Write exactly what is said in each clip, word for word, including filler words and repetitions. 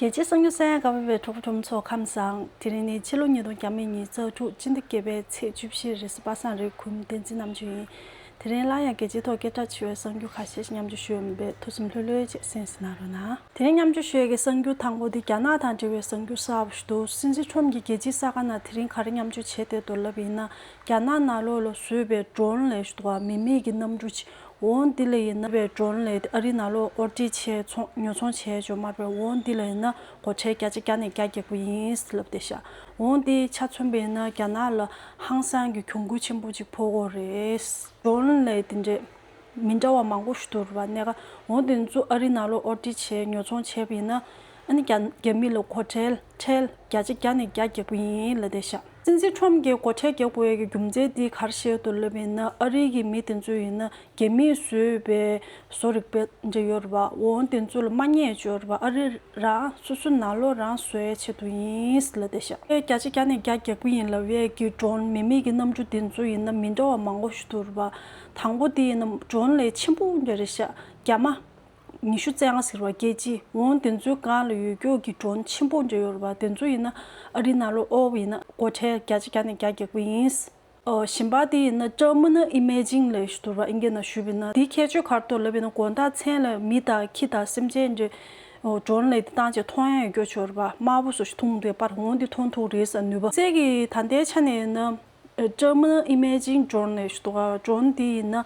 རྒྱལ་སྤྱིའི་གསར་འགྱུར་གསན་གནང་བའི་གྲོགས་པོ་གྲོགས་མོ་ཚོ་ཁམས་བཟང་། དེ་རིང་ནི་ཕྱི་ལོ་ཉིས་སྟོང་ཉི་ཤུ་རྩ་དྲུག་སྤྱི་ཟླ་བརྒྱད་པའི་ཚེས་བཅུ་བཞི་རེས་གཟའ་པ་སངས་རེད། གུས་མོ་བསྟན་འཛིན་རྣམ་དཔྱོད་ཡིན། དེ་རིང་སླར་ཡང་རྒྱལ་སྤྱིའི་ཐོག་སྐད་གྲགས་ཆེ་བའི་གསར་འགྱུར་ཁ་ཤས་ཤིག་མཉམ་སྤྱོད་ཞུ་ཡ་ཡིན་པས་ཐུགས་སེམས་ལྷོད་ལྷོད་བྱས་གསན་གཟིགས་གནང་རོགས་གནང་། དེ་རིང་མཉམ་སྤྱོད་ཞུ་ཡ་གི་གསར་འགྱུར་དང་པོ་དེ་རྒྱ་ནག་དང་འབྲེལ་བའི་གསར་འགྱུར་གསར་པ་ཞིག་འདུག་སྲིད་འཛིན་ཁྲོམ་གྱིས་རྒྱལ་སྤྱིའི་གསར་ཁང་ནང་དེ་རིང་ག་རེ་མཉམ་སྤྱོད་བྱས་བསྡད་འདུག་ལབ་པ་ཡིན་ན། རྒྱ་ནག་ནང་ལོགས་ལ་བཟོས་པའི་ཌོ་རོན་ལབ་ཡ་ཞིག་འདུག་ག་མི་མེད་ཀྱི་གནམ་གྲུ་ཅིག་འོ་འདི་ལ་ཡིན་ན་པའི་ཌོ་རོན་ལབ་ཡ་དེ་ཨ་རི་ནང་ལོགས་ཨོར་ཌར་བྱས་ཚོང་ཉོ་ཚོང་བྱས་ཡ་ཅིག་ཡོད་མ་རེད་པས། འོ་འདི་ལ་ཡིན་ན་སྒོ་ཁྲལ་བརྒྱ་ཆ་བརྒྱ་ནས་བརྒྱ་རྒྱག་གི་ཡིན་ལབ་བསྡད་ཤག་འོ་འདི་ཆ་མཚོན་པ་ཡིན་ན་རྒྱ་ནག་ལ་ཧང་སང་གི་གྱོང་གུན་ཆེན་པོ་ཅིག་ཕོག་གི་རེད། ཌོ་རོན་ལབ་ཡ་དེ་འདྲས་མི་འདྲ་བ་མང་པོ་ཞིག་འདུག་རེད་པ། གནས་ག་འོ་དེ་ཚོ་ཨ་རི་ནང་ལོགས་ཨོར་ཌར་བྱས་ཉོ་ཚོང་བྱས་པ་ཡིན་ན། ཨ་ནི་རྒྱ་རྒྱ་མི་ལ་སྒོ་ཁྲལ་ཁྲལ་བརྒྱ་ཆ་བརྒྱ་ནས་བརྒྱ་རྒྱག་གི་ཡིན་ལབ་བསྡད་ཤག་སྲིད་འཛིན་ཁྲོམ་གྱིས་སྒོ་ཁྲལ་རྒྱག་དགོས་ཡ་གི་རྒྱུ་མཚན་དེ་ག་རེ་བཤད་འདུག་ལབ་པ་ཡིན་ན། ཨ་རི་གི་མི་དེ་ཚོ་ཡིན་ན་རྒྱ་མིས་བཟོས་པའི་བཟོ་རིག་པ་འདྲ་ཡོད་རེད་པ། འོ་དེ་ཚོ་ལ་མ་ཉན་ཡ་ཅིག་ཡོད་རེད་པ། ཨ་རི་རང་སོ་སོ་ནང་ལོགས་རང་བཟོ་ཡ་ཆེད་དུ་ཡིན་ལབ་བསྡད་ཤག་བརྒྱ་ཆ་བརྒྱ་ནས་བརྒྱ་རྒྱག་གི་ཡིན་ལབ་ཡ་གི་ཌོ་རོན་མི་མེད་ཀྱི་གནམ་གྲུ་དེ་ཚོ་ཡིན་ན་མི་འདྲ་བ་མང་པོ་ཞིག་འདུག་རེད་པ། དང་པོ་དེ་ཡིན་ན་ཌོ་རོན་ལབ་ཡ་ཆེན་པོ་འདྲ་རེད་ཤག་རྒྱ་མ། ཉི་ཤུ་རྩ་ལྔ་ཟེར་བ་སྐད་ཅིག་འོ་དེ་ཚོའི་སྒང་ལ་ཡོད་རྒྱུ་གི་ཌོ་རོན་ཆེན་པོ་འདྲ་ཡོད་རེད་པ། དེ་ཚོ་ཡིན་ན་ཨ་རི་ནང་ལོགས་ཨོ་བ་ཡིན་ན་སྒོ་ཁྲལ་བརྒྱ་ཆ་བརྒྱ་ནས་བརྒྱ་རྒྱག་གི་ཡིན། ཨོ་གཞན་པ་དེ་ཡིན་ན་ཊར་མི་ནལ་ཨི་མེ་ཇིང་ལབ་ཞིག་འདུག་རེད་པ། ཨིན་སྐད་ནང་ཞུས་པ་ཡིན་ན། དེའི་ཁྱད་ཆོས་ག་རེ་འདུག་ལབ་པ་ཡིན་ན། དགོང་དག་མཚན་ལ་མི་དང་ཁྱི་དང་སེམས་ཅན་འདྲ་ཨོ་ཌོ་རོན་ལབ་ཡ་དེ་བཏང་བྱས་མཐོང་ཡ་ཡོད་རྒྱུ་ཅིག་ཡོད་རེད་པ། དམར་པོ་བཟོ་ཞིག་འཐུང་འདུག་པར་འོ་འདི་མཐོང་ཐུབ་རེད་ཟེར། ནུས་པ་གསེར་གྱི་ད་ལྟའི་ཆ་ནས་ཡིན་ན། ཊར་མི་ནལ་ཨི་མེ་ཇིང་ཌོ་རོན་ལབ་ཞིག་འདུག་ག་ཌོ་རོན་དེ་ཡིན་ན།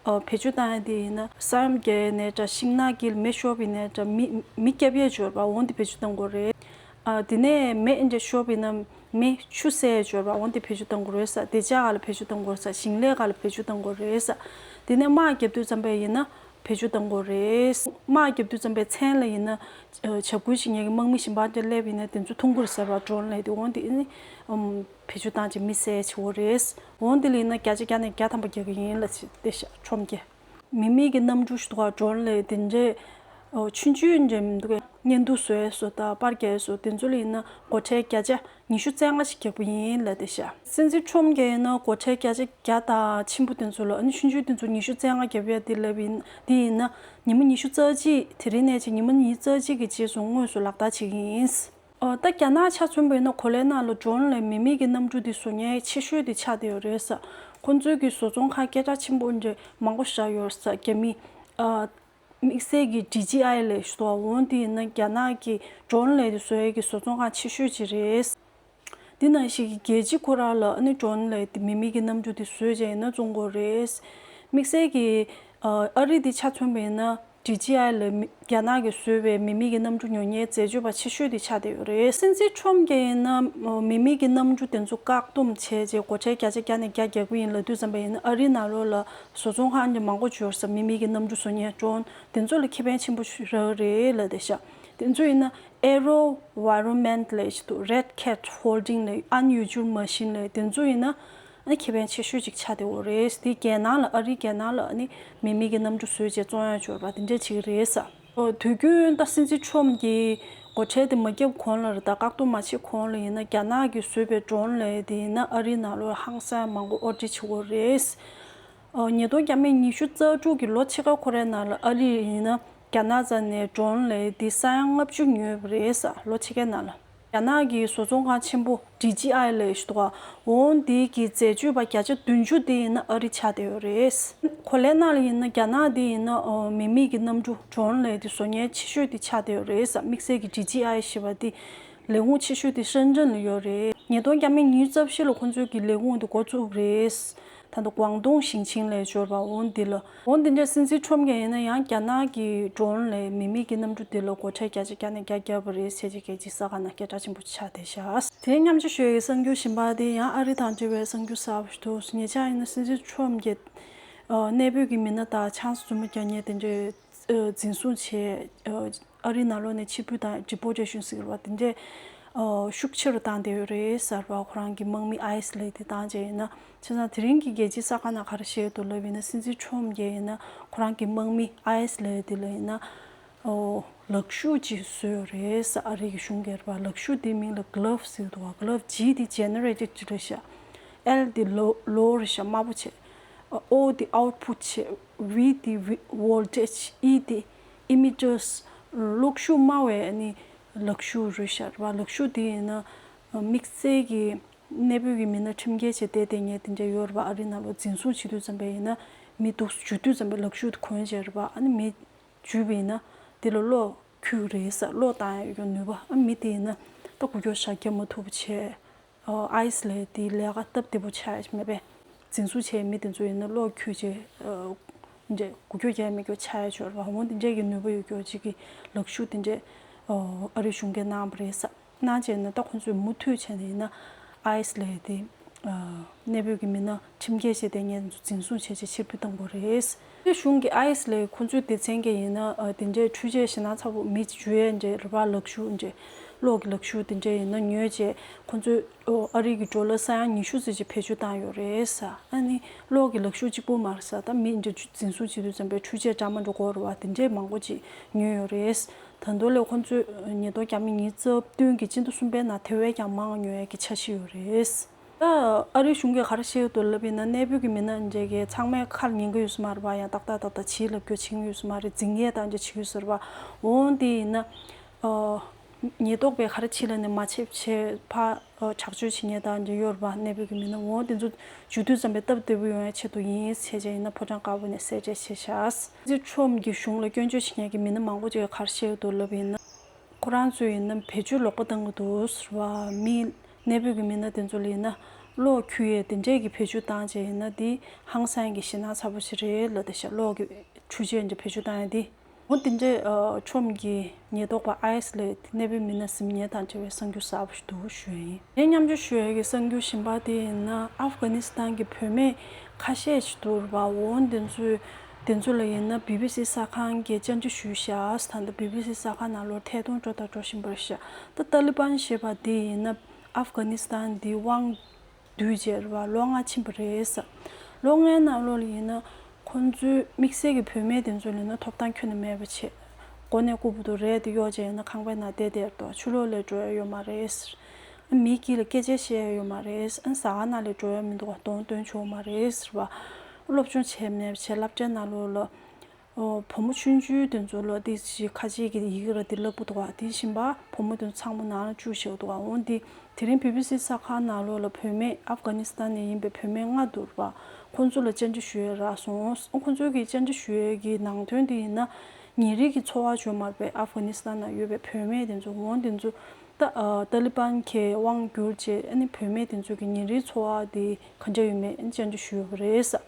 ཨ་བེད་སྤྱོད་བཏང་ཡ་དེ་ཡིན་ན་ས་ཡོམ་རྒྱག་ཡ་ནས་འདྲ། ཤིང་ནགས་དཀྱིལ་མེ་ཤོར་བ་ཡིན་ནའི་འདྲ། མེ་མེ་བརྒྱབ་ཡ་ཅིག་ཡོད་རེད་པ། འོ་འདི་བེད་སྤྱོད་གཏང་དགོས་རེད། ཨ་དེ་ནས་མེ་འདྲ་ཤོར་བ་ཡིན་ན་མེ་ཆུ་བསད་ཡ་ཅིག་ཡོད་རེད་པ། འོ་འདི་བེད་སྤྱོད་གཏང་དགོས་རེད་ཟེར། བདེ་འཇགས་སྒང་ལ་བེད་སྤྱོད་གཏང་དགོས་རེད་ཟེར། ཞིང་ལས་སྒང་ལ་བེད་སྤྱོད་གཏང་དགོས་རེད་ཟེར། དེ་ནས་དམག་རྒྱབ་དུས་ཙམ་པ་ཡིན་ན། བེད་སྤྱོད་གཏང་དགོས་རེད། དམག་རྒྱབ་དུས་ཙམ་པའི་མཚན་ལ་ཡིན་ན། ཨ་འཇབ་རྒོལ་བྱེད་མཁན་གྱི་དམག་མི་གཞན་པ་འདྲ་སླེབས་ཡིན་ན་དེ་ཚོ་མཐོང་གི་རེད་ཟེར་བ། ཌོ་རོན་ལབ་ཡ་དེ། འོ་འདི་ཨ་ནི་ཨམ་བེད་སྤྱོད་བཏང་བྱས་མི་བསད་བྱེད་འོ་རེད། འོ་འདི་ལ་ཡིན་ན་བརྒྱ་ཆ་བརྒྱ་ནས་བརྒྱ་ཐམ་པ་རྒྱག་གི་ཡིན་ལབ་བྱས་བསྡད་ཤག་ཁྲོམ་གྱིས། མི་མེད་ཀྱི་གནམ་གྲུ་ཞིག་འདུག་ག་ཌོ་རོན་ལབ་ཡ་དེ་འདྲས། ཨོ་ཆུང་ཆུང་འདྲ་མི་འདུག་གས། བརྙན་ཐུང་བཟོ་ཡ་བཟོ་དང་པར་རྒྱག་ཡ་བཟོ་དེ་ཚོ་ལ་ཡིན་ན་སྒོ་ཁྲལ་བརྒྱ་ཆ་ཉི་ཤུ་རྩ་ལྔ་ཞིག་རྒྱག་པ་ཡིན་ལབ་བསྡད་ཤག་སྲིད་འཛིན་ཁྲོམ་གྱིས་ཡིན་ན་སྒོ་ཁྲལ་བརྒྱ་ཆ་བརྒྱ་དང་ཆེན་པོ་དེ་ཚོ་ལ། ཨ་ནི་ཆུང་ཆུང་དེ་ཚོ་ཉི་ཤུ་རྩ་ལྔ་རྒྱབ་ཡ་དེ་ལབ་ཡིན། དེ་ཡིན་ན་ཉི་མ་ཉི་ཤུ་རྩ་གཅིག་དེ་རིང་ནས་བྱས་ཉི་མ་ཉི་ཤུ་རྩ་གཅིག་གི་རྗེས་སུ་དངོས་སུ་ལག་བསྟར་བྱེད་ཀྱི་ཡིན། ཨོ་ད་རྒྱ་ནག་ཆ་མཚོན་པ་ཡིན་ན་གོ་ལའི་ནང་ལ་ཌོ་རོན་ལབ་མི་མེད་ཀྱི་གནམ་གྲུ་དེ་བཟོ་མཁན་ཆེ་ཤོས་དེ་ཆགས་བསྡད་ཡོད་རེད་ཟེར། ཁོང་ཚོའི་གི་བཟོ་ཚོང་ཁང་སྐད་གྲགས་ཆེན་པོ་འདྲ་མང་པོ་ཞིག་ཡོད་རེད་ཟེར། རྒྱ་མི་ཨ་དམིགས་བསལ་གྱི་ཌི་ཇི་ཨའི་ལབ་ཞིག་འདུག་འོ་འདི་ཡིན་ན་རྒྱ་ནག་གི་ཌོ་རོན་ལབ་ཡ་དེ་བཟོ་ཡ་གི་བཟོ་ཚོང་ཁང་ཆེ་ཤོས་ཅིག་རེད། འདི་ནང་བཞིན་གྱི་རྒྱལ་སྤྱི་ཁོ་རང་ལ་ཨ་ནི་ཌོ་རོན་ལབ་ཡ་དེ་མི་མེད་ཀྱི་གནམ་གྲུ་དེ་བཟོས་བྱས་ཡིན་ན་བཙོང་དགོས་རེད། དམིགས་བསལ་གྱི་ཨ་ཨ་རི་དེ་ཆ་མཚོན་པ་ཡིན་ན་ཌི་ཇི་ཨའི་ལབ་མི་རྒྱ་ནག་གིས་བཟོས་པའི་མི་མེད་ཀྱི་གནམ་གྲུ་ཉོ་མཁན་འཛད་སྤྱོད་པ་ཆེ་ཤོས་དེ་ཆགས་བསྡད་ཡོད་རེད། སྲིད་འཛིན་ཁྲོམ་གྱིས་ཡིན་ན་མི་མེད་ཀྱི་གནམ་གྲུ་དེ་ཚོ་བཀག་སྡོམ་བྱས་རྗེས་སྒོ་ཁྲལ་བརྒྱ་ཆ་བརྒྱ་ནས་བརྒྱ་རྒྱག་གི་ཡིན་ལབ་དུས་ཙམ་པ་ཡིན་ན། ཨ་རི་ནང་ལོགས་ལ་བཟོ་ཚོང་ཁང་འདྲ་མང་པོ་ཅིག་ཡོད་རེད་ཟེར། མི་མེད་ཀྱི་གནམ་གྲུ་བཟོ་མཁན་ཌོ་རོན་དེ་ཚོ་ལ་ཁེ་ཕན་ཆེན་པོ་ཞིག་རག་གི་རེད་ལབ་བསྡད་ཤག་དེ་ཚོ་ཡིན་ན་ཨེ་རོ་ཝའི་རོན་མེན་ཊི་ལབ་ཡ་ཞིག་འདུག་རེད་ཁེ་ཊི་ཧོལ་ཌིང་ལབ་ཡ། ཨན་ཡུ་ཇུལ་མ་ཤིན་ལབ་ཡ་དེ་ཚོ་ཡིན་ན་ཨ་ནི་ཁེ་ཕན་ཆེ་ཤོས་ཅིག་ཆགས་བསྡད་ཡོད་རེད། དེ་རྒྱལ་ནང་ལ་ཨ་རིའི་རྒྱལ་ནང་ལ་ཨ་ནི་མི་མེད་ཀྱི་གནམ་གྲུ་བཟོས་བྱས་བཙོང་ཡ་ཅིག་ཡོད་རེད་པ། དེ་འདྲས་བྱེད་ཀྱི་རེད་ཟེར། ཨོ་དུས་རྒྱུན་ད་སྲིད་འཛིན་ཁྲོམ་གྱིས་སྒོ་ཁྲལ་དེ་མ་བརྒྱབ་གོང་ལ་རེད། ད་བཀག་སྡོམ་མ་བྱས་གོང་ལ་ཡིན་ན་རྒྱ་ནག་གིས་བཟོས་པའི་ཌོ་རོན་ལབ་ཡ་དེ་ཡིན་ན་ཨ་རིའི་ནང་ལོགས་ཧང་སང་མང་པོ་ཨོར་ཌར་བྱེད་ཀྱི་ཡོད་རེད། ཨོ་ཉིས་སྟོང་ཉི་ཤུ་རྩ་དྲུག་གི་ལོ་ཕྱེད་ཀ་ཁོ་རའི་ནང་ལ་ཨ་རི་ཡིན་ན་རྒྱ་ནག་རྩ་ནས་ཌོ་རོན་ལབ་ཡ་དེ་ས་ཡ་ལྔ་བཅུ་ཉོས་པ་རེད་ཟེར། ལོ་ཕྱེད་ཀའི་ནང་ལ། རྒྱ་ནག་གི་བཟོ་ཚོང་ཁང་ཆེན་པོ་ཌི་ཇི་ཨའི་ལབ་ཡ་ཞིག་འདུག་ག་འོ་འདི་གི་འཛད་སྤྱོད་པ་བརྒྱ་ཆ་བདུན་ཅུ་དེ་ཡིན་ན་ཨ་རི་ཆགས་བསྡད་ཡོད་རེད། གོ་ལའི་ནང་ལ་ཡིན་ན་རྒྱ་ནག་དེ་ཡིན་ན་ཨོ་མི་མེད་ཀྱི་གནམ་གྲུ་ཌོ་རོན་ལབ་ཡ་དེ་བཟོ་མཁན་ཆེ་ཤོས་དེ་ཆགས་བསྡད་ཡོད་རེད་ཟེར། དམིགས་བསལ་གྱི་ཌི་ཇི་ཨའི་ཞེས་པ་དེ་ལས་ཁུངས་ཆེ་ཤོས་དེ་ཧྲེན་ཀྲེན་ལ་ཡོད་རེད། ཉིས་སྟོང་ཉི་ཤུ་རྩ་བཞི་ལ་ཁོང་ཚོའི་གི་ལས་ཁུངས་དེ་འགོ་བཙུགས་རེད། ད་ལྟ་ཀོང་ཏུང་ཞིང་ཆེན་ལབ་ཡ་ཅིག་ཡོད་རེད་པ། འོ་འདི་ལ། འོ་འདི་འདྲ་སྲིད་འཛིན་ཁྲོམ་གྱིས་ཡིན་ན་ཡང་རྒྱ་ནག་གི་ཌོ་རོན་ལབ་མི་མེད་ཀྱི་གནམ་གྲུ་འདི་ལ་སྒོ་ཁྲལ་བརྒྱ་ཆ་བརྒྱ་ནས་བརྒྱ་བརྒྱབ་པ་རེད་ཟེར་བྱས་རྒྱལ་སྤྱིའི་གསར་ཁང་ནང་སྐད་གྲགས་ཆེན་པོ་ཆགས་བསྡད་ཤག་དེ་མཉམ་ཞུ་ཞུ་ཡ་གི་གསར་འགྱུར་གཞན་པ་དེ་ཡང་ཨ་རི་དང་འབྲེལ་བའི་གསར་འགྱུར་གསར་པ་ཞིག་འདུག་ཉེ་ཆར་ཡིན་ན་སྲིད་འཛིན་ཁྲོམ་གྱིས་ཨ་གནས་སྤོས་ཀྱི་མི་སྣ་དང་ཆང་ས་རྫུན་མ་རྒྱག་མཁན་དེ་འདྲའི་ཨ་འཛིན་བཟུང་བྱས། ཨ་ཨ་རི་ནང་ལོགས་ནས་ཕྱིར་འབུད་དང་ཌི་པོ་ཊེ་ཤན་ཟེར་བ་དེ་འདྲས་ཨ་ཤུགས་ཆེ་རུ་བཏང་བསྡད་ཡོད་རེད་ཟེར་བ། ཁོ་རང་གི་དམག་མི་ཨའི་སི་ལབ་དེ་བཏང་བྱས་ཡིན་ན། བྱས་ཙང་དེ་རིང་གི་རྒྱལ་སྤྱིའི་གསར་ཁང་ནང་ག་རེ་བཤད་འདུག་ལབ་ཡིན་ན། སྲིད་འཛིན་ཁྲོམ་གྱིས་ཡིན་ན་ཁོ་རང་གི་དམག་མི་ཨའི་སི་ལབ་དེ་ལ་ཡིན་ན་ཨོ་ལག་ཤུབས་ཅིག་བཟོས་ཡོད་རེད་ཟེར། ཨ་རི་གི་གཞུང་གིས་རེད་པ། ལག་ཤུབས་དེའི་མིང་ལ་གི་ལབ་ཟེར་འདུག་ག་གི་ལབ་ཇི་དེ་ཇེ་ནེ་རེ་ཊིབ་ཅིག་རེད་ཤག་ཨེལ་དེ་ལོ་ལོ་རེད་ཤག་དམར་པོ་བྱས། ཨོ་དེ་ཨའུཊ་པུཊ་བྱས། ཝི་དེ་ཝི་ཝོལ་ཊེཇ། ཨི་དེ་ཨི་མི་ཊར། གློག་ཤུགས་དམའ་བའི་ཨ་ནི་ ལག་ཤུབས་རེད་ཤག་རེད་པ། ལག་ཤུབས་དེ་ཡིན་ན་དམིགས་བསལ་གྱི་གནས་སྤོས་ཀྱི་མི་སྣ་ཁྲིམས་འགལ་བྱས་བསྡད་བསྡད་མཁན་དེ་འདྲ་ཡོད་རེད་པ། ཨ་རི་ནང་ལོགས་འཛིན་བཟུང་བྱེད་དུས་ཙམ་པ་ཡིན་ན་མི་འདུག་འཇུ་དུས་ཙམ་པ་ལག་ཤུབས་དེ་གོན་བྱས་རེད་པ། ཨ་ནི་མི་འཇུས་པ་ཡིན་ན་དེ་ལ་གློག་འཁྱུག་རེད་ཤག། གློག་བཏང་ཡག་ཡོད་ནུས་པ། ཨ་མི་དེ་ཡིན་ན་ད་འགུལ་སྐྱོད་བྱ་རྒྱག་མ་ཐུབ་པ་བྱས། ཨ་ཨའི་སི་ལབ་ཡག་དེ་ལས་ཀ་སྟབས་བདེ་པོ་ཆགས་ཡག་མེད་པས། འཛིན་བཟུང་བྱས་མི་དེ་ཚོ་ཡིན་ན་གློག་འཁྱུག་བྱས། ཨ་འདྲ་འགུལ་སྐྱོད་རྒྱག་ཡག་མེད་སྐྱོ་ཆགས་ཡག་ཆོག་རེད་པ། འོ་དེ་འདྲ་གི་ནུས་པ་ཡོད་སྐྱོ་ཅིག་གི་ལག་ཤུབས་དེ་འདྲ་ཨ་རི་གཞུང་གིས་གནང་བ་རེད་ཤག། གནང་བྱས་ན་ད་ཁོང་ཚོས་མུ་མཐུད་བྱས་ནས་ཡིན་ན་ཨའི་སི་ལབ་ཡག་དེ་ཨ་གནས་སྤོས་ཀྱི་མི་སྣ་ཁྲིམས་འགལ་བྱས་བསྡད་མཁན་དེ་ཚོ་འཛིན་བཟུང་བྱས་བྱས་ཕྱིར་འབུད་བཏང་དགོས་རེད། ཨ་རི་གཞུང་གིས་ཨའི་སི་ལབ་ཡག་ཁོང་ཚོའི་སྡེ་ཚན་གྱིས་ཡིན་ན་ཨ་དེ་འདྲའི་འཕྲུལ་ཆས་ཞེད་སྣང་ཚ་པོ་མི་འཇུ་ཡག་འདྲ་རེད་པ། ལག་ཤུབས་འདྲ་གློག་གི་ལག་ཤུབས་དེ་འདྲ་ཡིན་ན་ཉོས་བྱས་ཁོང་ཚོས་ཨོ་ཨ་རི་གི་ཌོ་ལར་ས་ཡ་ཉི་ཤུ་ཙམ་ཅིག་བེད་སྤྱོད་བཏང་ཡོད་རེད་ཤག། ཨ་ནི་གློག་གི་ལག་ཤུབས་གཅིག་པོ་མ་རེད་ཤག། ད་མི་འདྲ་འཛིན་བཟུང་བྱེད་དུས་ཙམ་པའི་འཕྲུལ་ཆས་འདྲ་མི་འདྲ་དགོས་རེད་པ། དེ་འདྲའི་མང་པོ་ཅིག་ཉོས་ཡོད་རེད། ད་དུང་ལས་ཁོང་ཚོས་ཉིས་སྟོང་ཉི་ཤུ་རྩ་བདུན་གྱི་སྤྱི་ཟླ་གསུམ་པའི་ནང་དེ་བས་ཀྱང་མང་ཉོ་ཡག་གི་འཆར་གཞི་ཡོད་རེད། ད་ཨ་རིའི་གཞུང་གིས་ག་རེ་བཤད་ཡོད་འདུག་ལབ་ཡིན་ན། གནས་སྤོས་ཀྱི་མི་སྣ་འདྲ་གི་ཚང་མའི་ཁ་ལ་ཉན་གྱི་ཡོད་ས་མ་རེད་པ། ཡང་ཏག་ཏག་ཏག་ཏག་བྱེད་ལབ་རྒྱུ་བྱེད་ཀྱི་ཡོད་ས་མ་རེད། འཛིང་ཡག་དང་འདྲ་བྱེད་ཀྱི་ཡོད་ས་རེད་པ། འོ་དེ་ཡིན་ན། ཨ། ཉེན་རྟོག་པས་ག་རེ་བྱེད་ལབ་ནས་མ་བྱེད་བྱེད་ཕར་ཨ་དྲག་སྤྱོད་བྱེད་མཁན་དང་འདྲ་ཡོད་རེད་པ། གནས་སྤོས་ཀྱི་མི་སྣ་འོ་དེ་ཚོ་འཇུ་དུས་ཙམ་པའི་སྟབས་བདེ་པོ་ཡོང་ཡག་ཆེད་དུ་ཡིན་ཟེར་བྱས་ཡིན་ན་ཕོ་བྲང་དཀར་པོ་ནས་གསལ་བཤད་བྱས་ཤག། ཨ་ཟི་ཁྲོམ་གྱི་གཞུང་ལ་སྐྱོན་བརྗོད་བྱེད་མཁན་གྱི་མི་སྣ་མང་པོ་ཅིག་གིས་ག་རེ་བཤད་ཡོད་འདུག་ལབ་ཡིན་ན། ཁོ་རང་ཚོས་ཡིན་ན་བེད་སྤྱོད་ལོག་པ་བཏང་གི་འདུག་ཟེར་བ། མི་གནས་སྤོས་ཀྱི་མི་སྣ་དེ་ཚོ་ལ་ཡིན་ན་གློག་འཁྱུག་ཡག་དེ་འདྲས་ཀྱི་བེད་སྤྱོད་བཏང་བྱས་ཡིན་ན་དེ་ཧང་སང་གི་ཞེད་སྣང་ཚ་པོ་ཞིག་རེད་ལབ་བསྡད་ཤག། གློག་གི་འཕྲུལ་ཆས་འདྲ་བེད་སྤྱོད་བཏང་ཡག་དེ། འོ་དེ་འདྲའི་ཨ་ཁྲོམ་གྱི་ཉེན་རྟོག་པ་ཨའི་སི་ལབ་ཡག་དེ་གནས་སྤོས་མི་སྣ་ཟིན་ཉེན་དང་འབྲེལ་བའི་གསར་འགྱུར་གསར་པ་ཞིག་འདུག་ཞུ་ཡག་ཡིན། ངས་མཉམ་སྤྱོད་ཞུ་ཡག་གི་གསར་འགྱུར་གཞན་པ་དེ་ཡིན་ན་ཨབ་གྷ་ནི་སི་ཐན་གྱི་བུད་མེད་ཁ་ཤས་ཤིག་འདུག་རེད་པ། འོ་དེ་ཚོས་དེ་ཚོ་ལ་ཡིན་ན་བི་བི་སི་གསར་ཁང་གིས་བཅར་འདྲི་ཞུས་ཤག། ད་ལྟ་བི་བི་སི་གསར་ཁང་ནང་ལོགས་ཐད་གཏོང་འགྲོ་དང་འགྲོ་བཞིན་པ་རེད་ཤག། ད་ཏཱ་ལི་བན་ཞེས་པ་དེ་ཡིན་ན་ཨབ་གྷ་ནི་སི་ཐན་འདི་དབང་བསྡུས་བྱས་རེད་པ། ལོ་ལྔ་ཕྱིན་པ་རེད་ཟེར། ལོ་ལྔའི་ནང་ལོགས་ལ་ཡིན་ན་ཁོང་ཚོའི་དམིགས་བསལ་གྱི་བུད་མེད་དེ་ཚོ་ལ་ཡིན་ན་ཐོབ་ཐང་ཁྱོན་ནས་མེད་པ་བྱས། མགོ་ནས་རྐུབ་བར་དུ་རས་དེ་གཡོགས་བྱས་ཡིན་ན་ཁང་པའི་ནང་བསྡད་བསྡད་འདུག། ཕྱི་ལོགས་ལ་འགྲོ་ཡག་ཡོད་མ་རེད་ཟེར། མིའི་དཀྱིལ་ལ་སྐད་ཆ་བཤད་ཡག་ཡོད་མ་རེད། ཨ་ཟ་ཁང་ནང་ལ་འགྲོ་ཡག་མི་འདུག་ག། གདོང་སྟོན་ཆོག་མ་རེད་ཟེར་བ། སློབ་སྦྱོང་བྱས་མེད་པ་བྱས། སློབ་གྲྭའི་ནང་ལོགས་ལ། ཨོ། བུ་མོ་ཆུང་ཆུང་དེ་ཚོ་ལ་དེ་ཞིག་ཁ་ཆེ་གི་ཡི་གེ་ར་དེ་བསླབ་གི་འདུག་ག། དེ་བཞིན་པ་བུ་མོ་དེ་ཚོ་ཚང་མ་ནང་ལ་བཅུག་བཞག་གི་འདུག་ག། འོ་དེ་དེ་རིང་བི་བི་སི་གསར་ཁང་ནང་ལོགས་ལ་བུད་མེད་ཨབ་གྷ་ནི་སི་ཐན་ནས་ཡིན་པའི་བུད་མེད་ལྔ་འདུག་རེད་པ། ཁོང་ཚོ་ལ་བཅར་འདྲི་ཞུ་ཡག་རག་སོང་། ཁོང་ཚོ་གིས་བཅར་འདྲི་ཞུ་ཡག་གི་ནང་དོན་དེ་ཡིན་ན། ཉིན་རེ་གི་འཚོ་བ་བྱུང་མ་རེད་པས། ཨབ་གྷ་ནི་སི་ཐན་ནང་ཡོད་པའི་བུད་མེད་དེ་ཚོ། འོ་དེ་ཚོ་ད་ཨ་ཏཱ་ལི་བན་གྱིས་དབང་བསྒྱུར་རྗེས་ཨ་ནི་བུད་མེད་དེ་ཚོ་གི་ཉིན་རེའི་འཚོ་བ་དེ་ག་འདྲ་ཡོད་མེད་ཨ་ནི་བཅར་འདྲི་ཞུས་པ་རེད་ཟེར།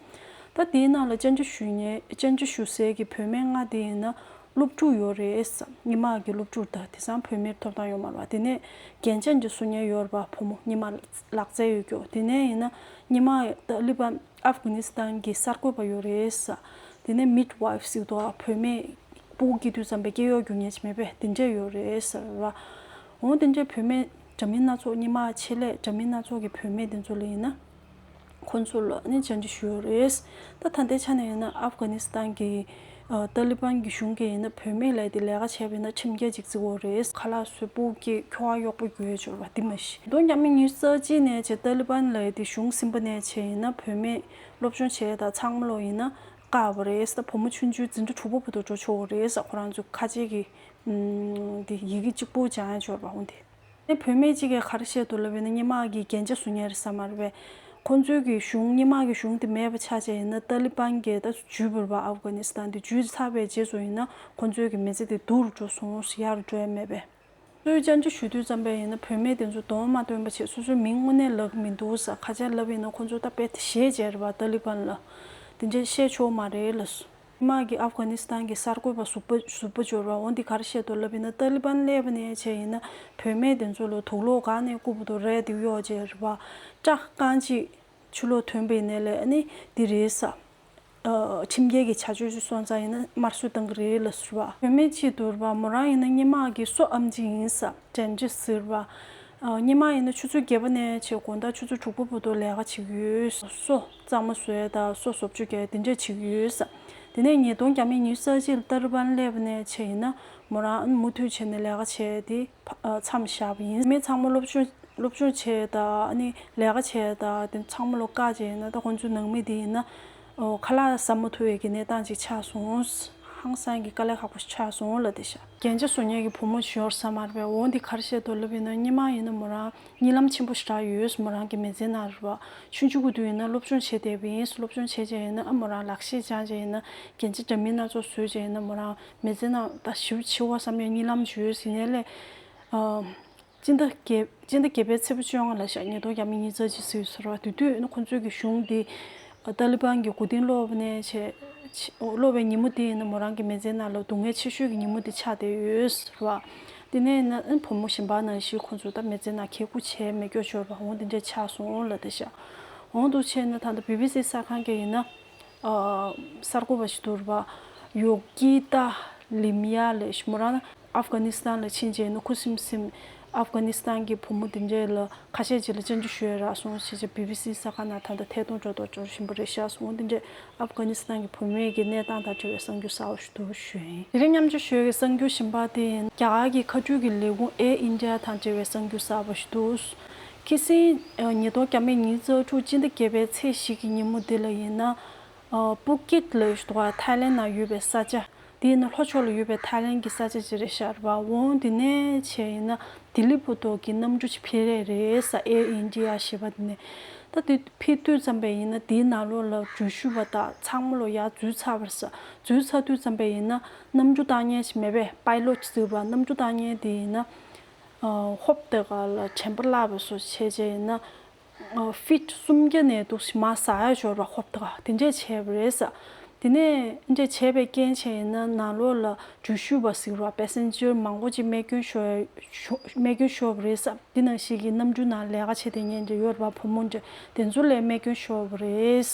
ད་དེའི་ནང་ལ་བཅར་འདྲི་ཞུ་མཁན། བཅར་འདྲི་ཞུ་སའི་གི་བུད་མེད་ལྔ་དེ་ཡིན་ན་སློབ་ཕྲུག་ཡོད་རེད་ཟེར། སྔོན་མ་གི་སློབ་ཕྲུག་ད་དེང་སང་བུད་མེད་ཐོབ་ཐང་ཡོད་མ་རེད་པ། དེ་ནས་རྒྱན་ཆ་འདྲ་བཟོ་མཁན་ཡོད་རེད་པ། བུ་མོ་སྔོན་མ་ལག་རྩལ་ཡོད་རྒྱུ། དེ་ནས་ཡིན་ན་སྔོན་མ་ཏཱ་ལི་བན་ཨབ་གྷ་ནི་སི་ཐན་གྱི་གསར་འགོད་པ་ཡོད་རེད་ཟེར། དེ་ནས་མིཌ་ཝའིཕ་ཟེར་གི་འདུག་ག། བུད་མེད་སྤུ་གུ་སྐྱེ་དུས་ཙམ་པའི་སྐྱེ་གཡོག་རྒྱུག་མཁན་ཅིག་མེད་པས། དེ་འདྲས་ཡོད་རེད་ཟེར་བ། འོ་དེ་འདྲས་བུད་མེད་འདྲ་མིན་སྣ་ཚོགས། སྔོན་མ་ཆེད་ལས་འདྲ་མིན་སྣ་ཚོགས་ཀྱི་བུད་མེད་དེ་ཚོ་ལ་ཡིན་ན། ཁོང་ཚོ་ལ་ནི་བཅར་འདྲི་ཞུས་ཡོད་རེད། ད་ད་ལྟའི་ཆ་ནས་ཡིན་ན་ཨབ་གྷ་ནི་སི་ཐན་གྱི་ཨ་ཏཱ་ལི་བན་གྱི་གཞུང་གིས་ཡིན་ན་བུད་མེད་ལ་དེ་ལས་ཀ་བྱས་པ་ཡིན་ན་ཁྲིམས་འགལ་ཅིག་བརྩི་གི་ཡོད་རེད། ཁ་ལག་བཟོས། སྤུ་གུ་སྐྱེས། ཁྱོ་ག་གཡོག་པོ་རྒྱུག་ཡག་ཅིག་ཡོད་རེད་པ། དེ་མ་གཞི་ཉིས་སྟོང་ཉི་ཤུ་རྩ་གཅིག་ནས་བྱས་ཏཱ་ལི་བན་ལ་དེ་གཞུང་ཟིན་པ་ནས་བྱས་ཡིན་ན་བུད་མེད་སློབ་སྦྱོང་བྱས་དང་ཚང་མ་ལོ་ཡིན་ན་བཀག་པ་རེད། ད་བུ་མོ་ཆུང་ཆུང་འཛིན་གྲྭ་དྲུག་པ་བར་དུ་འགྲོ་ཆོག་གི་རེད་ཟེར། ཁོ་རང་ཚོ་ཁ་ཆེ་གི་ཨམ་དེ་ཡི་གེ་གཅིག་པོ་སྦྱང་ཡག་ཅིག་ཡོད་རེད་པ། འོ་དེ། ཨ་ནི་བུད་མེད་གཅིག་གིས་ག་རེ་བཤད་འདུག་ལབ་ཡིན་ན། སྔོན་མ་གི་རྒྱན་ཆ་བཟོ་མཁན་རེད་ཟེར་མ་རེད་པས། ཁོང་ཚོའི་གི་གཞུང་། སྔོན་མ་གི་གཞུང་དེ་མེད་པ་ཆགས་བྱས་ཡིན་ན་ཏཱ་ལི་བན་གྱིས་ད་འཇུས་པ་རེད་པ། ཨབ་གྷ་ནི་སི་ཐན་དེ་འཇུས་ཚར་བའི་རྗེས་སུ་ཡིན་ན་ཁོང་ཚོའི་གི་མི་ཚེ་དེ་སྡུག་རུ་འགྲོ་སོང་། ཡག་རུ་འགྲོ་ཡག་མེད་པས། སོ་སོས་བཅར་འདྲི་ཞུ་དུས་ཙམ་པ་ཡིན་ན་བུད་མེད་དེ་ཚོ་གདོང་མ་སྟོན་པ་བྱས། སོ་སོའི་མིང་དངོས་གནས་ལབ་ཀྱི་མི་འདུག་ཟེར། ཁ་ཆེ་ལབ་ཡིན་ན་ཁོང་ཚོ་ད་དཔེ་ཞེད་བྱས་རེད་པ། ཏཱ་ལི་བན་ལ་དེ་འདྲས་བཤད་ཆོག་མ་རེད་ལབ་སོང་། སྔོན་མ་གི་ཨབ་གྷ་ནི་སི་ཐན་གྱི་གསར་འགོད་པ་ཟུར་པ་ཟུར་པ་འབྱོར་བ། འོ་འདི་ག་རེ་བཤད་འདུག་ལབ་ཡིན་ན། ཏཱ་ལི་བན་སླེབས་པ་ནས་བྱས་ཡིན་ན་བུད་མེད་དེ་ཚོ་ལ་དུག་ལོག་སྒང་ནས་རྐུབ་བར་དུ་རས་དེ་གཡོགས་བྱས་རེད་པ། སྐྲ་རྐང་གཅིག་ཕྱི་ལོགས་ཐོན་པ་ཡིན་ནའི་ལས་ཨ་ནི་འདི་རེད་ཟེར། ཨ་ཁྲིམས་འགལ་གྱི་བྱ་སྤྱོད་ཅིག་སོང་ཙང་ཡིན་ན་དམར་གསོད་བཏང་གི་རེད་ལབ་ཟེར་བ། བུད་མེད་ཅིག་འདུག་རེད་པ། མོ་རང་ཡིན་ན་སྔོན་མ་གི་སོ་ཨེམ་ཆི་ཡིན་ཟེར། དྲན་རེད་ཟེར་བ། ཨ་སྔོན་མ་ཡིན་ན་ཆུ་ཚོད་བརྒྱད་པ་ནས་བྱས་དགོང་དག་ཆུ་ཚོད་དྲུག་པ་བར་དུ་ལས་ཀ་བྱེད་ཀྱི་ཡོད། སོ་གཙང་མ་བཟོ་ཡག་དང་སོ་བཟོ་བཅོས་རྒྱག་ཡག་དེ་འདྲས་བྱེད་ཀྱི་ཡོད་ཟེར། དེ་ནས་ཉིས་སྟོང་ཉི་ཤུ་རྩ་གཅིག་ལ་ཏཱ་ལི་བན་སླེབས་པ་ནས་བྱས་ཡིན་ན་མོ་རང་མུ་མཐུད་བྱས་ནས་ལས་ཀ་བྱས་ཏེ་ཕ་ཨ་མཚམས་བཞག་པ་ཡིན། མི་ཚང་མ་སློབ་སྦྱོང་སློབ་སྦྱོང་བྱས་དང་ཨ་ནི་ལས་ཀ་བྱས་དང་དེ་ཚང་མ་ལོ་བཀག་བྱས་ཡིན་ན། ད་ཁོང་ཚོའི་ནང་མི་དེ་ཡིན་ན་ཨོ་ཁ་ལག་ཟ་མ་ཐུབ་པའི་གི་གནས་སྟངས་ཅིག་ཆགས་སོང་། ཧང་སང་གི་དཀའ་ལས་ཁག་པོ་ཆགས་སོང་ལབ་བསྡད་ཤག་རྒྱན་ཆ་བཟོ་མཁན་གྱི་བུ་མོ་ཞིག་ཡོད་ས་མ་རེད་པས། འོ་འདི་ག་རེ་བཤད་འདུག་ལབ་ཡིན་ན། སྔོན་མ་ཡིན་ན་མོ་རང་གཉིད་ལམ་ཆེན་པོ་ཞེ་དྲག་ཡོད། མོ་རང་གི་མི་ཚེ་ནང་རེད་པ། ཆུང་ཆུང་གི་དུས་ཡིན་ན་སློབ་སྦྱོང་བྱེད་བསྡད་པ་ཡིན། སློབ་སྦྱོང་བྱས་བྱས་ཡིན་ན་ཨ་མོ་རང་ལག་ཤེས་སྦྱངས་བྱས་ཡིན་ན། རྒྱན་ཆ་འདྲ་མིན་སྣ་ཚོགས་བཟོས་བྱས་ཡིན་ན་མོ་རང་མི་ཚེ་ནང་ད་ཞེ་པོ་འཆི་བ་བསམ་ཡས་གཉིད་ལམ་ཅིག་ཡོད་ཟེར་ནས་ལས། ཨ། སྤྱི་ཟླ་བརྒྱད་སྤྱི་ཟླ་བརྒྱད་པའི་ཚེས་པ་བཅོ་ལྔ་ལ་ཤག་ཉིས་སྟོང་ཉི་ཤུ་རྩ་གཅིག་ཟེར་ཡོད་ས་རེད་པ། དེ་དུས་ནི་ཁོང་ཚོའི་གི་གཞུང་འདི་ཏཱ་ལི་བན་གྱི་མགོ་རྟིང་སློག་པ་ནས་བྱས། སློག་པའི་ཉིན་མོ་དེ་ཡིན་ན་མོ་རང་གི་མི་ཚེ་ནང་ལ་སྡུག་བསྔལ་ཆེ་ཤོས་ཀྱི་ཉིན་མོ་དེ་ཆགས་བསྡད་ཡོད་ས་རེད་པ། དེ་ནས་ཡིན་ན་ཨ་ནི་བུ་མོ་གཞན་པ་ནང་བཞིན་ཁོང་ཚོ་ད་མི་ཚེ་ནང་གད་སྐུད་བྱས་མེད་སྐྱོ་ཤོར་བ་འོང་དེ་འདྲས་ཆགས་སོང་ལབ་བསྡད་ཤག་འོང་དུ་བྱས་ན་ད་ལྟ་བི་བི་སི་གསར་ཁང་གིས་ཡིན་ན། ཨ། གསར་འགོད་པ་ཞིག་འདུག་རེད་པ། ཡོ་གི་ཏཱ་ལིམ་ཡ་ལབ་ཞིག་མོ་རང་ཨབ་གྷ་ནི་སི་ཐན་ལ་ཕྱིན་རྗེས་ནི་ཁུ་སིམ་སིམ་ཨབ་གྷ་ནི་སི་ཐན་གྱི་བུ་མོ་དེ་འདྲས་ལ་ཁ་ཤས་ཅིག་ལ་སྤྱན་འབུལ་ཞུ་ཡས་རག་སོང་ཞེས་བྱས་བི་བི་སི་གསར་ཁང་ནང་ད་ལྟ་ཐད་གཏོང་འགྲོ་དང་འགྲོ་བཞིན་པ་རེད་ཤག་སོང་དེ་འདྲས་ཨབ་གྷ་ནི་སི་ཐན་གྱི་བུད་མེད་ཀྱི་གནས་སྟངས་དང་འབྲེལ་བའི་གསར་འགྱུར་གསར་པ་ཞིག་འདུག་ཞུ་ཡིན། དེ་རིང་མཉམ་སྤྱོད་ཞུ་ཡས་ཀྱི་གསར་འགྱུར་གཞན་པ་དེ་ཡིན། རྒྱ་གར་གྱི་མཁའ་སྤྱོད་ཀྱི་ལས་ཁུངས་ཨེར་ཨིན་ཌི་ཡ་དང་འབྲེལ་བའི་གསར་འགྱུར་གསར་པ་ཞིག་འདུག་ཁ་སང་ཉིས་སྟོང་ཉི་ཤུ་རྩ་དྲུག་སྤྱི་ཟླ་བརྒྱད་པའི་ཚེས་བཞི་གི་ཉིན་མོ་འདི་ལ་ཡིན་ན། ཨ། པུ་ཀེད་ལ་ཡོད་འདུག་ག་ཐའི་ལེན་ནང་ཡོད་པའི་ས་ཆ། དེ་ཡིན་ན་ལྷོ་ཕྱོགས་ལ་ཡོད་པའི་ཐའི་ལེན་གྱི་ས་ཆ་ཅིག་རེད་ཤག་རེད་པ། འོང་དེ་ནས་བྱས་ཡིན་ན་ལྡི་ལི་བར་དུ་གི་གནམ་གྲུ་ཅིག་ཕེབས་རེས་རེད་ས། ཨེར་ཨིན་ཌི་ཡ་ཞེས་པ་དེ་ནས། ད་དེ་ཕེབས་དུས་ཙམ་པས་ཡིན་ན་དེའི་ནང་ལོགས་ལ་འཛུལ་ཞུགས་པ་དང་ཚང་མ་ལོ་ཡར་འཛུལ་ཚར་བ་རེད་ས། འཛུལ་ཚར་དུས་ཙམ་པས་ཡིན་ན་གནམ་གྲུ་བཏང་མཁན་ཞིག་མེད་པས། པའི་ལོཊ་ཟེར་བ་གནམ་གྲུ་བཏང་མཁན་དེ་ཡིན་ན། ཨ། ཧོབ་ཏེ་ག་ལ་དྲན་པ་བརླག་པ་བཟོ་བྱས་བྱས་ཡིན་ན། ཨ། ཕིཊ་སུམ་བརྒྱ་ནས་འདུག་སེ་མར་ཟག་ཡ་ཤོར་བ། ཧོབ་ཏེ་ག་དེ་འདྲས་བྱས་པ་རེད་ས། དེ་ནས་འདྲས་བྱས་པའི་རྐྱེན་བྱས་ཡིན་ན་ནང་ལོགས་ལ་འཛུལ་ཞུགས་པ་ཟེར་བ་པེ་སེན་ཇར་མང་པོ་ཅིག་རྨས་སྐྱོན་ཤོར་ཤོ་རྨས་སྐྱོན་ཤོར་བ་རེད་ས། འདི་ནང་བཞིན་གྱི་གནམ་གྲུ་ནང་ལས་ཀ་བྱེད་བསྡད་མཁན་འདྲས་ཡོད་རེད་པ། བུ་མོ་འདྲས་དེ་ཚོ་ལ་རྨས་སྐྱོན་ཤོར་བ་རེད།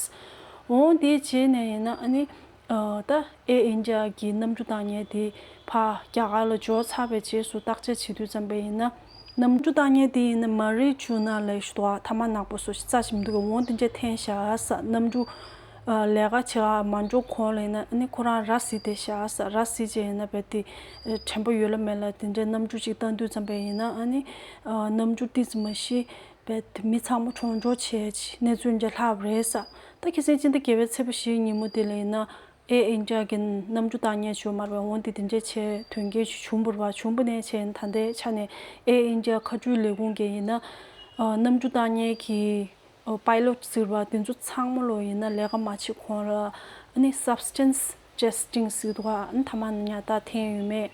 འོང་དེ་རྗེས་ནས་ཡིན་ན་ཨ་ནི། ཨ། ད་ཨེར་ཨིན་ཌི་ཡ་གི་གནམ་གྲུ་བཏང་མཁན་དེ་ཕར་རྒྱ་གར་ལ་འབྱོར་ཚར་བའི་རྗེས་སུ་བརྟག་དཔྱད་བྱེད་དུས་ཙམ་པས་ཡིན་ན། གནམ་གྲུ་བཏང་མཁན་དེ་ཡིན་ན་མ་རི་ཇུ་ན་ལབ་ཞིག་འདུག་ག་ཐ་མག་ནག་པོ་བཟོ་ཞིག་རྩ་ཞིག་མི་འདུག་ག་འོང་དེ་འདྲས་འཐེན་བཞག་ས། གནམ་གྲུ། ཨ། ལས་ཀ་བྱེད་ག་མ་འགྲོ་གོང་ལ་ཡིན་ན་ཨ་ནི་ཁོ་རང་ར་བཟི་བསྡད་བཞག་ས། ར་བཟི་བྱས་ཡིན་ན་རྦད་དེ་དྲན་པ་ཡོད་ལ་མེད་ལ་དེ་འདྲས་གནམ་གྲུ་ཅིག་བཏང་དུས་ཙམ་པས་ཡིན་ན་ཨ་ནི། ཨ། གནམ་གྲུ་ཏོག་ཙམ་མ་ཤི། རྦད་དེ་མི་ཚང་མ་གྲོངས་འགྲོ་བྱས་གནས་ཚུལ་འདྲས་ལྷག་པ་རེད་ས། ད་ཁ་སང་སྤྱི་ཟླ་བརྒྱད་པའི་ཚེས་པ་བཞིའི་ཉིན་མོ་དེ་ལ་ཡིན་ན། ཨེར་ཨིན་ཌི་ཡ་གི་གནམ་གྲུ་བཏང་མཁན་ཅིག་ཡོད་མ་རེད་པ། འོང་དེ་དེ་འདྲས་བྱས་དོན་རྐྱེན་ཅིག་བྱུང་བ་རེད་པ། བྱུང་བ་ནས་བྱས་ད་ལྟའི་ཆ་ནས་ཨེར་ཨིན་ཌི་ཡ་མཁའ་སྤྱོད་ལས་ཁུངས་ཀྱིས་ཡིན་ན། ཨ། གནམ་གྲུ་བཏང་མཁན་གྱི། ཨ། པའི་ལོཊ་ཟེར་བ་དེ་ཚོ་ཚང་མ་ལོ་ཡིན་ན་ལས་ཀ་མ་བྱེད་གོང་ལ་ཨ་ནི་སབ་སི་ཊན་སི་ཊེ་སི་ཊིང་ཟེར་འདུག་ག་ཨ་ནི་ཐ་མག་ཉར་ཐག་འཐེན་ཡོད་མེད།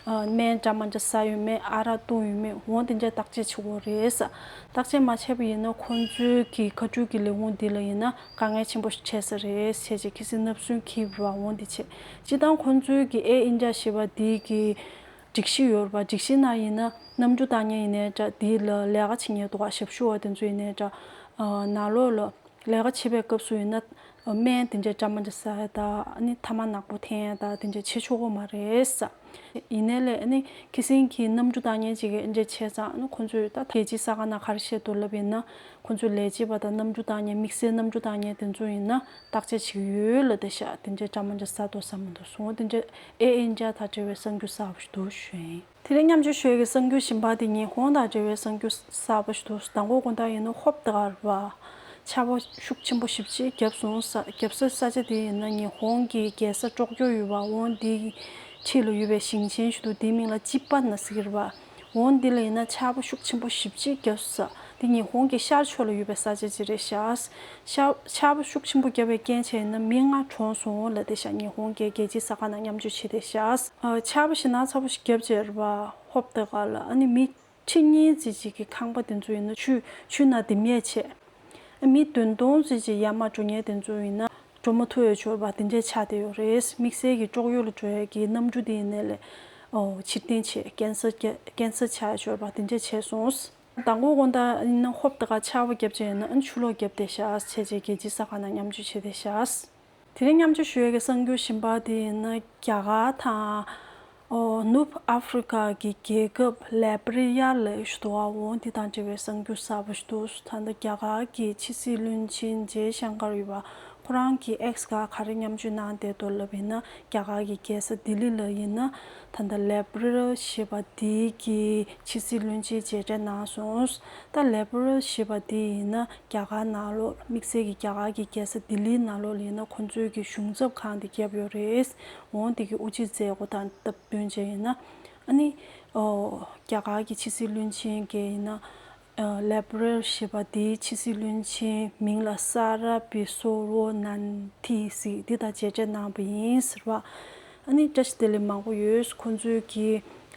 ཨ། སྨན་འདྲ་མི་འདྲ་ཟ་ཡོད་མེད། ཨ་རག་བཏུང་ཡོད་མེད། འོང་དེ་འདྲས་བརྟག་དཔྱད་བྱེད་དགོས་རེད་ས། བརྟག་དཔྱད་མ་བྱས་པ་ཡིན་ན་ཁོང་ཚོའི་གི་མཁའ་སྤྱོད་ཀྱི་ལས་ཁུངས་འདི་ལ་ཡིན་ན་དཀའ་ངལ་ཆེན་པོ་ཞིག་འཕྲད་ས་རེད་ཟེར་བྱས་ཁ་སང་བསྣབ་སྲུང་འཁྱེར་བ་འོང་དེ་བྱས། སྤྱིར་བཏང་ཁོང་ཚོའི་གི་ཨེར་ཨིན་ཌི་ཡ་ཞེས་པ་འདི་གི་སྒྲིག་གཞི་ཡོད་རེད་པ། སྒྲིག་གཞི་ནང་ཡིན་ན་གནམ་གྲུ་བཏང་མཁན་ཡིན་ནའི་འདྲ། འདི་ལ་ལས་ཀ་བྱེད་མཁན་འདུག་ག་ཞབས་ཞུ་བ་དེ་ཚོ་ཡིན་ནའི་འདྲ། ཨ། ནང་ལོགས་ལ་ལས་ཀ་བྱེད་པའི་སྐབས་སུ་ཡིན་ན། སྨན་དེ་འདྲས་འདྲ་མི་འདྲ་ཟ་ཡ་དང་ཨ་ནི་ཐ་མག་ནག་པོ་འཐེན་ཡ་དང་དེ་འདྲས་བྱེད་ཆོག་གི་མ་རེད་ས། ཡིན་ནའི་ལས་ཨ་ནི་ཁ་སང་གི་གནམ་གྲུ་བཏང་མཁན་ཅིག་གིས་འདྲས་བྱས་ཙང་ཨ་ནི་ཁོང་ཚོས་ད་རྒྱལ་སྤྱིའི་གསར་ཁང་ནང་ག་རེ་བཤད་འདུག་ལབ་ཡིན་ན། ཁོང་ཚོའི་ལས་བྱེད་པ་དང་གནམ་གྲུ་བཏང་མཁན། དམིགས་བསལ་གནམ་གྲུ་བཏང་མཁན་དེ་ཚོ་ཡིན་ན་བརྟག་དཔྱད་བྱེད་ཀྱི་ཡོད་ལབ་བསྡད་ཤག་དེ་འདྲས་འདྲ་མི་འདྲ་ཟ་འདུག་ཟ་མི་འདུག་སོང་། དེ་འདྲས་ཨེར་ཨིན་ཌི་ཡ་དང་འབྲེལ་བའི་གསར་འགྱུར་གསར་པ་ཞིག་འདུག་ཞུ་ཡིན། དེ་རིང་མཉམ་སྤྱོད་ཞུ་ཡས་ཀྱི་གསར་འགྱུར་གཞན་པ་དེ་ཉི་ཧོང་དང་འབྲེལ་བའི་གསར་འགྱུར་གསར་པ་ཞིག་འདུག་མདང་དགོང་དགོང་དག་ཡིན་ན་ཧོབ་ཏེ་ག་རེད་པ། ཆར་པ་ཤུགས་ཆེན་པོ་ཞེ་པོ་ཅིག་བརྒྱབ་སོང་ས། བརྒྱབ་ས་ས་ཆ་དེ་ཡིན་ན་ཉི་ཧོང་གི་རྒྱལ་ས་ཀྲོག་ཀྱོ་ཡོད་པ། འོང་དེའི་འཁྲིས་ལ་ཡོད་པའི་ཞིང་ཆེན་ཞིག་འདུག་དེའི་མིང་ལ་ཅི་པ་ན་ཟེར་གྱི་རེད་པ། འོང་འདི་ལ་ཡིན་ན་ཆར་པ་ཤུགས་ཆེན་པོ་ཞེ་པོ་ཅིག་བརྒྱབ་སོང་ས། དེ་ཉི་ཧོང་གི་ཤར་ཕྱོགས་ལ་ཡོད་པའི་ས་ཆ་ཅིག་རེད་ཤག་ཤར་ཆར་པ་ཤུགས་ཆེན་པོ་བརྒྱབ་པའི་རྐྱེན་བྱས་ན་མི་ལྔ་གྲོངས་སོང་ལབ་བསྡད་ཤག་ཉི་ཧོང་གི་རྒྱལ་སྤྱིའི་གསར་ཁང་ནང་མཉམ་སྤྱོད་བྱས་བསྡད་ཤག་ཨ། ཆར་པ་ཞེ་དྲག་ཚ་པོ་ཞིག་བརྒྱབ་བྱས་རེད་པ། ཧོབ་ཏེ་ག་ལ་ཨ་ནི་མི་ཁྲི་གཉིས་ཙམ་ཅིག་གི་ཁང་པ་དེ་ཚོ་ཡིན་ན་ཆུ་ཆུ་ནང་ལྡིང་ཡས་བྱས། ཨ། མི་བདུན་སྟོང་ཙམ་ཅིག་ཡར་མར་འགྲོ་མཁན་དེ་ཚོ་ཡིན་ན་འགྲོ་མ་ཐུབ་ཡས་ཅིག་ཡོད་པ་དེ་འདྲས་ཆགས་བསྡད་ཡོད་རེད། དམིགས་བསལ་གྱི་ཀྲོག་ཡོ་ལ་འགྲོ་ཡས་ཀྱི་གནམ་གྲུ་དེ་ཡིན་ནའི་ལས། ཨོ། ཕྱིར་འཐེན་བྱས། ཀན་སེལ་རྒྱ་ཀན་སེལ་ཆགས་ཡས་ཅིག་ཡོད་པ་དེ་འདྲས་བྱས་སོང་། མདང་དགོང་དགོང་དག་ཡིན་ན་ཧོབ་ཏེ་ག་ཆར་པ་བརྒྱབ་བྱས་ཡིན་ན་ཨ་ནི་ཆུ་ལོག་བརྒྱབ་བསྡད་ཤག་བྱས་བྱས་རྒྱལ་སྤྱིའི་གསར་ཁང་ནང་མཉམ་སྤྱོད་བྱས་བསྡད་ཤག་དེ་རིང་མཉམ་སྤྱོད་ཞུ་ཡས་ཀྱི་གསར་འགྱུར་གཞན་པ་དེ་ཡིན་ན། རྒྱ་གར་དང་། ཨོ། ནུབ་ཨ་ཧྥེ་རི་ཁ་གི་རྒྱལ་ཁབ་ལེ་པི་རི་ཡ་ལབ་ཞིག་འདུག་ག་འོ་འདི་དང་འབྲེལ་བའི་གསར་འགྱུར་གསར་པ་ཞིག་འདུག་ད་ལྟ་རྒྱ་གར་གྱི་ཕྱི་སྲིད་བློན་ཆེན་ཇེ་ཤང་ཀར་ཡོད་པ། ཁོ་རང་གིས་X་སྒང་ག་རེ་མཉམ་སྤྱོད་གནང་བསྡད་འདུག་ལབ་ཡིན་ན། རྒྱ་གར་གྱི་རྒྱལ་ས་ལྡི་ལི་ལ་ཡིན་ན་ད་ལྟ་ལེ་པ་རལ་ཞེས་པ་དེའི་གི་ཕྱི་སྲིད་བློན་ཆེན་མཇལ་འཕྲད་གནང་སོང་། ད་ལེ་པ་རལ་ཞེས་པ་དེ་ཡིན་ན་རྒྱ་གར་ནང་ལོགས་དམིགས་བསལ་གྱི་རྒྱ་གར་གྱི་རྒྱལ་ས་ལྡི་ལིའི་ནང་ལོགས་ལ་ཡིན་ན་ཁོང་ཚོའི་གི་གཞུང་ཚབ་ཁང་དེ་བརྒྱབ་ཡོད་རེད། འོང་དེ་གི་དབུ་འབྱེད་མཛད་སྒོ་དང་སྟབས་བསྟུན་བྱས་ཡིན་ན། ཨ་ནི་ཨོ་རྒྱ་གར་གྱི་ཕྱི་སྲིད་བློན་ཆེན་གྱི་ཡིན་ན། ལེ་པ་རལ་ཞེས་པ་དེའི་ཕྱི་སྲིད་བློན་ཆེན་མིང་ལ་ས་ར་བི་སོ་རོ་ནན་ཐི་ཟེར་འདི་དང་མཇལ་འཕྲད་གནང་བ་ཡིན་ཟེར་བ། ཨ་ནི་བཀྲ་ཤིས་བདེ་ལེགས་མང་པོ་ཡོད། ཁོང་ཚོའི་གི་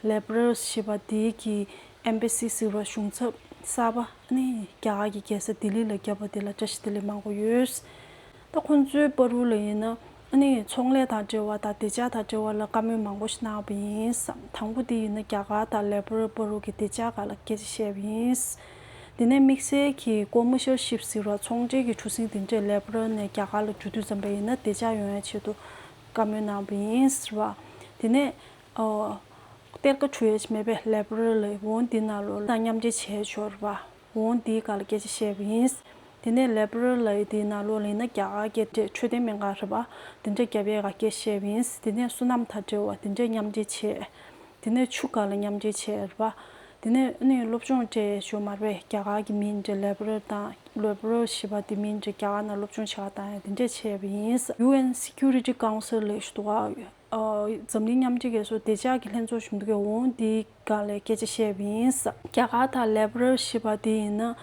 ལེ་པ་རལ་ཞེས་པ་དེའི་གི་ཨེམ་བྷ་སི་ཟེར་བ་གཞུང་ཚབ་གསར་པ་ཨ་ནི་རྒྱ་གར་གྱི་རྒྱལ་ས་ལྡི་ལི་ལ་བརྒྱབ་པ་དེ་ལ་བཀྲ་ཤིས་བདེ་ལེགས་མང་པོ་ཡོད། ད་ཁོང་ཚོའི་བར་དུ་ལ་ཡིན་ན་ཨ་ནི་ཚོང་ལས་དང་འབྲེལ་བ་དང་བདེ་འཇགས་དང་འབྲེལ་བ་ལ་བཀའ་མོལ་མང་པོ་ཞིག་གནང་བ་ཡིན། དང་པོ་དེ་ཡིན་ན་རྒྱ་གར་དང་ལེ་པ་རལ་བར་དུ་གི་བདེ་འཇགས་སྒང་ལ་སྐད་ཆ་བཤད་པ་ཡིན། དེ་ནས་དམིགས་བསལ་གྱི་ཀོ་མར་ཤལ་ཤིབ་ཟེར་བ་ཚོང་འབྲེལ་གྱི་གྲུ་གཟིངས་དེ་འདྲས་ལེ་པ་རལ་ནས་རྒྱ་གར་ལ་འགྲོ་དུས་ཙམ་པ་ཡིན་ན་བདེ་འཇགས་ཡོང་ཡ་ཆེད་དུ་བཀའ་མོལ་གནང་བ་ཡིན་ཟེར་བ། དེ་ནས་ཨོ་གཏེར་ཁ་འཁྲུ་ཡ་ཞིག་མེད་པའི་ལེ་པ་རལ་ལ་འོང་འདི་ནང་ལོགས་ལ་མཉམ་འབྲེལ་བྱས་ཆོག་རེད་པ། འོང་འདིའི་སྒང་ལ་སྐད་ཆ་བཤད་པ་ཡིན། དེ་ནས་ལེ་པ་རལ་ལ་ཡི་དེའི་ནང་ལོགས་ལ་ཡིན་ན་རྒྱ་གར་གྱི་འདྲེ་འཕྲོད་བསྟེན་སྨན་ཁང་རེད་པ། དེ་འདྲས་བརྒྱབ་ཡས་སྒང་སྐད་ཆ་བཤད་པ་ཡིན། དེ་ནས་སོ་ནམ་དང་འབྲེལ་བ་དེ་འདྲས་མཉམ་འབྲེལ་བྱས། དེ་ནས་ཆུ་སྒང་ལ་མཉམ་འབྲེལ་བྱས་རེད་པ། དེ་ནས་ཨ་ནི་སློབ་སྦྱོང་སྤྲད་ཡས་ཞུ་མ་རེད་པས། རྒྱ་གར་གྱི་མིང་འདྲ་ལེ་པ་རལ་དང་ལེ་པ་རལ་ཞེས་པ་དེ་མིང་འདྲ་རྒྱ་གར་ནང་སློབ་སྦྱོང་བྱེད་ག་བཏང་ཡས་དེ་འདྲས་བྱས་པ་ཡིན། ཡུ་ཨེན་སི་ཀུ་རི་ཊི་ཀའུན་སིལ་ལ་ཞུ་འདུག་ག་འཛམ་གླིང་མཉམ་འབྲེལ་རྒྱལ་ཚོགས་བདེ་འཇགས་ཀྱི་ལྷན་ཚོགས་ཞུ་འདུག་གས། འོང་འདིའི་སྒང་ལ་སྐད་ཆ་བཤད་པ་ཡིན། རྒྱ་གར་དང་ལེ་པ་རལ་ཞེས་པ་དེ་ཡིན་ན་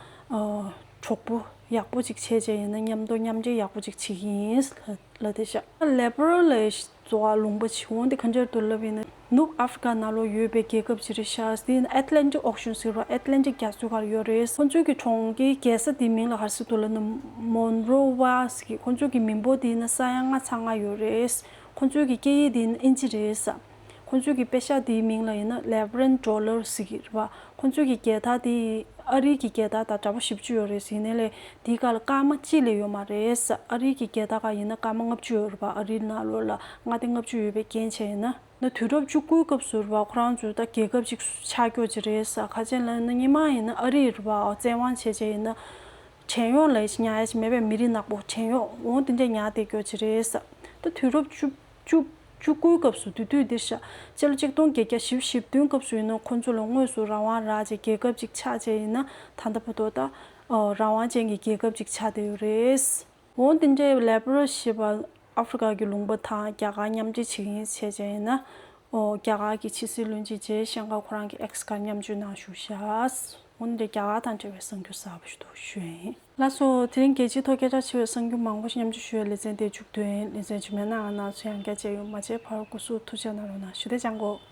གྲོགས་པོ་ཡག་པོ་ཅིག་བྱས་བྱས་ཡིན་ན་མཉམ་དུ་མཉམ་འབྲེལ་ཡག་པོ་ཅིག་བྱེད་ཀྱི་ཡིན་ལབ་བསྡད་ཤག་ལེ་པ་རལ་ལ་གཙོ་བོ་ལུང་པ་ཅིག་འོང་དེ་ག་འདྲས་འདུག་ལབ་ཡིན་ན། ནུབ་ཨ་ཧྥི་རི་ཀ་ནང་ལོགས་ཡོད་པའི་རྒྱལ་ཁབ་ཅིག་རེད་ཤག་དེ་ཡིན་ན་ཨེཊ་ལན་ཊིག་ཨོ་ཤན་ཟེར་བ་ཨེཊ་ལན་ཊིག་རྒྱ་མཚོའི་ཁར་ཡོད་རེད། ཁོང་ཚོའི་གི་གྲོང་ཁྱེར་རྒྱལ་ས་དེའི་མིང་ལ་ག་རེ་ཟེར་འདུག་ལབ་ན་མོན་རོ་ཝ་ཟེར་གི། ཁོང་ཚོའི་གི་མི་འབོར་དེ་ཡིན་ན་ས་ཡ་ལྔ་ཚེག་ལྔ་ཡོད་རེད། ཁོང་ཚོའི་གི་སྐད་ཡིག་དེ་ཡིན་ན་ཨིན་ཇི་རེད། ཁོང་ཚོའི་གི་པེ་ཤག་དེའི་མིང་ལ་ཡིན་ན་ལེ་པ་རལ་ཌོ་ལར་ཟེར་གི་རེད་པ། ཁོང་ཚོའི་གི་རྒྱལ་དར་དེ་ཨ་རིའི་གི་རྒྱལ་དར་དང་འདྲ་པོ་ཞེ་པོ་ཅིག་ཡོད་རེད་ཟེར། ཡིན་ནའི་ལས་དེའི་སྒང་ལ་སྐར་མ་གཅིག་ལས་ཡོད་མ་རེད། ཨ་རིའི་གི་རྒྱལ་དར་སྒང་ཡིན་ན་སྐར་མ་ལྔ་བཅུ་ཡོད་རེད་པ། ཨ་རིའི་ནང་ལོགས་ལ་མངའ་སྡེ་ལྔ་བཅུ་ཡོད་པའི་རྐྱེན་བྱས་ཡིན་ན། ན་དུས་རབས་བཅུ་དགུའི་སྐབས་སུ་རེད་པ། ཁོ་རང་ཚོ་ད་རྒྱལ་ཁབ་ཅིག་ཆགས་ཀྱོག་ཅིག་རེད་ཟེར། ག་ཅི་ལབ་ན་སྔོན་མ་ཡིན་ན་ཨ་རི་རེད་པ། བཙན་དབང་བྱས་བྱས་ཡིན་ན་བྲན་གཡོག་ལབ་ཡ་ཅིག་ཉར་ཡ་ཅིག་མེད་པས། མི་རིགས་ནག་པོ་བྲན་གཡོག་འོང་དེ་འདྲས་ཉར་བསྡད་ཀྱོག་ཅིག་རེད་ཟེར། ད་དུས་རབས་བཅུ་བཅུ་བཅུ་དགུའི་སྐབས་སུ་དེ་དུས་འདིར་ཤག་སྤྱི་ལོ་ཆིག་སྟོང་བརྒྱད་བརྒྱ་བཞི་བཅུ་ཞེ་བདུན་སྐབས་སུ་ཡིན་ན་ཁོང་ཚོ་ལ་དངོས་སུ་རང་དབང་རག་བྱས་རྒྱལ་ཁབ་ཅིག་ཆགས་བྱས་ཡིན་ན་ད་ལྟ་བར་དུ་ད་ཨོ་རང་དབང་ཅན་གྱི་རྒྱལ་ཁབ་ཅིག་ཆགས་བསྡད་ཡོད་རེད། འོ་དེ་འདྲའི་ལེ་པ་རལ་ཞེས་པ་ཨ་ཧྥི་རི་ཀ་གི་ལུང་པ་དང་རྒྱ་གར་མཉམ་འབྲེལ་བྱེད་ཀྱི་ཡིན་བྱས་བྱས་ཡིན་ན། ཨོ་རྒྱ་གར་གྱི་ཕྱི་སྲིད་བློན་ཆེན་ཇེ་ཤང་ཀར་ཁོ་རང་གི་ཨེགས་སྒང་མཉམ་སྤྱོད་གནང་བཞུགས་ཤག་འོ་དེ་འདྲའི་རྒྱ་གར་དང་འབྲེལ་བའི་གསར་འགྱུར་གསར་པ་ཞིག་ཏུ་ཞུས་ཡིན། ལགས་སོ། དེ་རིང་རྒྱལ་སྤྱིའི་ཐོག་སྐད་གྲགས་ཆེ་བའི་གསར་འགྱུར་མང་པོ་ཞིག་མཉམ་སྤྱོད་ཞུ་བའི་ལེ་ཚན་དེ་མཇུག་བསྡུས་ཡིན། ལེ་ཚན་རྗེས་མའི་ནང་ང་ང་ཚོ་ཡང་བསྐྱར་མཇལ་ཡོང་། མ་མཇལ་བར་སྐུ་གཟུགས་ཐུགས་ཅག་གནང་རོགས་གནང་། ཞུ་བདེ་ཅང་གོ།